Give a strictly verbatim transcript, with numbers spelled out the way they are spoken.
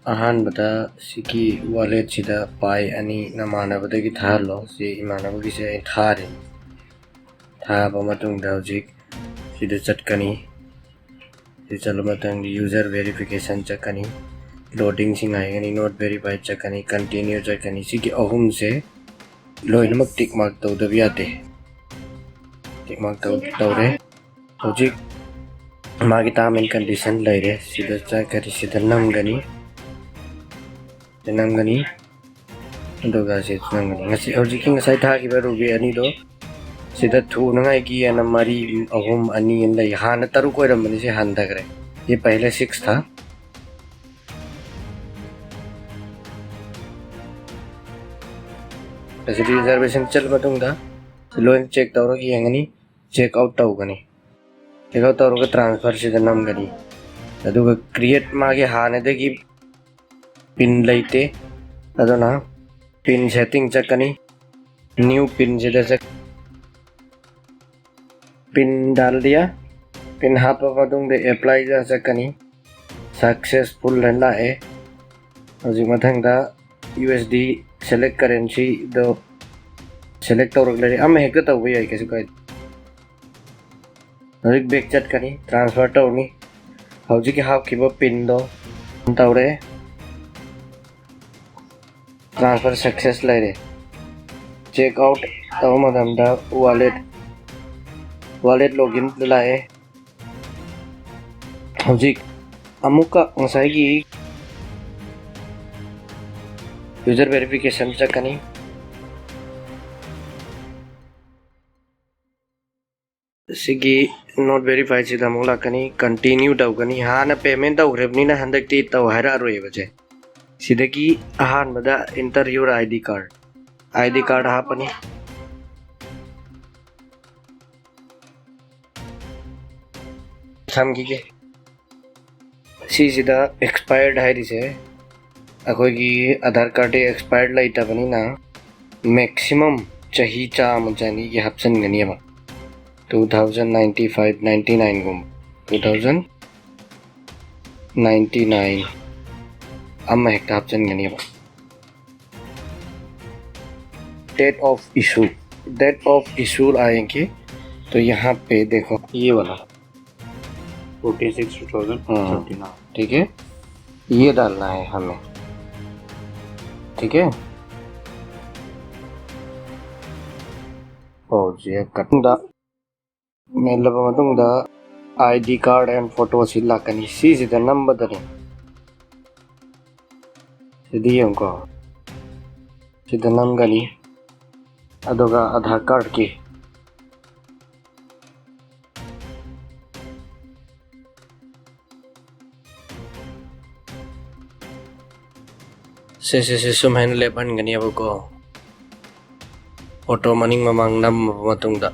ꯑꯍꯥꯟꯕꯗ ꯁꯤꯒꯤ ꯋꯥꯂꯦꯠꯁꯤꯗ ꯄꯥꯏ ꯑꯅꯤ ꯅꯃꯥꯟꯅꯕꯗꯒꯤ ꯊꯥꯍꯜꯂꯣ꯫ ꯁꯤ ꯏꯃꯥꯟꯅꯕꯒꯤꯁꯦ ꯑꯩ ꯊꯥꯔꯤꯅꯤ꯫ ꯊꯥꯕ ꯃꯇꯨꯡꯗ ꯍꯧꯖꯤꯛ ꯁꯤꯗ ꯆꯠꯀꯅꯤ꯫ ꯁꯤ ꯆꯠꯂ ꯃꯇꯨꯡꯗ user verification ꯆꯠꯀꯅꯤ, loading ꯁꯤ ꯉꯥꯏꯒꯅꯤ, not verified ꯆꯠꯀꯅꯤ, continue ꯆꯠꯀꯅꯤ꯫ ꯁꯤꯒꯤ ꯑꯍꯨꯝꯁꯦ ꯂꯣꯏꯅꯃꯛ tick mark ꯇꯧꯗꯕ ꯌꯥꯗꯦ꯫ Tick mark ꯇꯧ-, ꯇꯧꯔꯦ꯫ ꯍꯧꯖꯤꯛ ꯃꯥꯒꯤ term and condition ꯂꯩꯔꯦ꯫ ꯁꯤꯗ ꯆꯠꯀꯅꯤ, ꯁꯤꯗ ꯅꯝꯒꯅꯤ, ꯁꯤꯗ ꯅꯝꯒꯅꯤ, ꯑꯗꯨꯒ ꯁꯤꯗ ꯅꯝꯒꯅꯤ꯫ ꯉꯁꯤ, ꯍꯧꯖꯤꯛꯀꯤ ꯉꯁꯥꯏ ꯊꯥꯈꯤꯕ ꯔꯨꯕꯤ ꯑꯅꯤꯗꯣ ꯁꯤꯗ ꯊꯨꯅꯉꯥꯏꯒꯤ ꯍꯥꯏꯅ ꯃꯔꯤ, ꯑꯍꯨꯝ, ꯑꯅꯤ ꯑꯅ ꯂꯩ꯫ ꯍꯥꯟꯅ ꯇꯔꯨꯛ ꯑꯣꯏꯔꯝꯕꯅꯤ, ꯁꯤ ꯍꯟꯊꯈ꯭ꯔꯦ꯫ ꯁꯤ ꯄꯍꯂꯦ six ꯊꯥ꯫ ꯑꯁꯤꯗ reservation ꯆꯠꯂ ꯃꯇꯨꯡꯗ ꯂꯣꯏꯅ check ꯇꯧꯔꯒ ꯌꯦꯡꯒꯅꯤ, check out ꯇꯧꯒꯅꯤ꯫ Check out ꯇꯧꯔꯒ transfer ꯁꯤꯗ ꯅꯝꯒꯅꯤ꯫ ꯑꯗꯨꯒ create ꯃꯥꯒꯤ ꯍꯥꯟꯅꯗꯒꯤ pin ꯂꯩꯇꯦ, ꯑꯗꯨꯅ pin setting ꯆꯠꯀꯅꯤ꯫ New pin ꯁꯤꯗ ꯆꯠ-, pin डाल दिया, pin ꯍꯥꯞꯄ ꯃꯇꯨꯡꯗ apply ꯗ ꯆꯠꯀꯅꯤ꯫ Successful ꯍꯥꯏꯅ ꯂꯥꯛꯑꯦ꯫ ꯍꯧꯖꯤꯛ ꯃꯊꯪꯗ USD select currency ꯗꯣ select ꯇꯧꯔꯒ ꯂꯩꯔꯦ꯫ ꯑꯃ ꯍꯦꯛꯇ ꯇꯧꯕ ꯌꯥꯏ, ꯀꯩꯁꯨ ꯀꯥꯏꯗꯦ꯫ ꯍꯧꯖꯤꯛ back ꯆꯠꯀꯅꯤ, transfer ꯇꯧꯅꯤ꯫ ꯍꯧꯖꯤꯛꯀꯤ ꯍꯥꯞꯈꯤꯕ pin ꯗꯣ ꯇꯧꯔꯦ꯫ Transfer success ꯂꯩꯔꯦ꯫ Check out ꯇꯧꯕ ꯃꯇꯝꯗ wallet, wallet login ꯂꯥꯛꯑꯦ꯫ ꯍꯧꯖꯤꯛ ꯑꯃꯨꯛꯀ ꯉꯁꯥꯏꯒꯤ user verification ꯆꯠꯀꯅꯤ꯫ ꯁꯤꯒꯤ not verified ꯁꯤꯗ ꯑꯃꯨꯛ ꯂꯥꯛꯀꯅꯤ, continue ꯇꯧꯒꯅꯤ꯫ ꯍꯥꯟꯅ payment ꯇꯧꯈ꯭ꯔꯕꯅꯤꯅ ꯍꯟꯗꯛꯇꯤ ꯇꯧ ꯍꯥꯏꯔꯛꯑꯔꯣꯏꯕꯁꯦ꯫ ꯁꯤꯗꯒꯤ ꯑꯍꯥꯟꯕꯗ enter your ID card, ID card ꯍꯥꯞꯄꯅꯤ꯫ ꯊꯝꯈꯤꯒꯦ꯫ ꯁꯤꯁꯤꯗ expired ꯍꯥꯏꯔꯤꯁꯦ ꯑꯩꯈꯣꯏꯒꯤ ꯑꯙꯥꯔ ꯀꯥꯔꯗꯇꯤ expired ꯂꯩꯇꯕꯅꯤꯅ maximum ꯆꯍꯤ ꯆꯥꯝꯃ ꯆꯅꯤꯒꯤ ꯍꯥꯞꯆꯤꯟꯒꯅꯦꯕ꯫ Two thousand ninety five ninety nine ꯒꯨꯝꯕ, two thousand ninety nine꯫ ꯑꯃ ꯍꯦꯛꯇ ꯍꯥꯞꯆꯤꯟꯒꯅꯦꯕ꯫ Date of issue, date of issue आएंगे तो यहाँ पे देखो ये वाला। Fourteen six two thousand thirteen. ठीक है, ये डालना है हमें। ठीक है, ꯄꯣꯠꯁꯦ ꯀꯠꯇ ꯃꯦꯜꯂꯕ ꯃꯇꯨꯡꯗ ID card and photo ꯑꯁꯤ ꯂꯥꯛꯀꯅꯤ꯫ ꯁꯤꯁꯤꯗ ꯅꯝꯕꯗꯅꯤ꯫ ꯁꯤꯗꯤ ꯌꯦꯡꯉꯨꯀꯣ, ꯁꯤꯗ ꯅꯝꯒꯅꯤ꯫ ꯑꯗꯨꯒ ꯑꯙꯥꯔ ꯀꯥꯔꯠꯀꯤ ꯁꯦ ꯁꯦ ꯁꯦ ꯁꯨꯃꯥꯏꯅ ꯂꯦꯞꯍꯟꯒꯅꯦꯕꯀꯣ꯫ ꯐꯣꯇꯣ ꯃꯅꯤꯡ ꯃꯃꯥꯡ ꯅꯝꯃꯕ ꯃꯇꯨꯡꯗ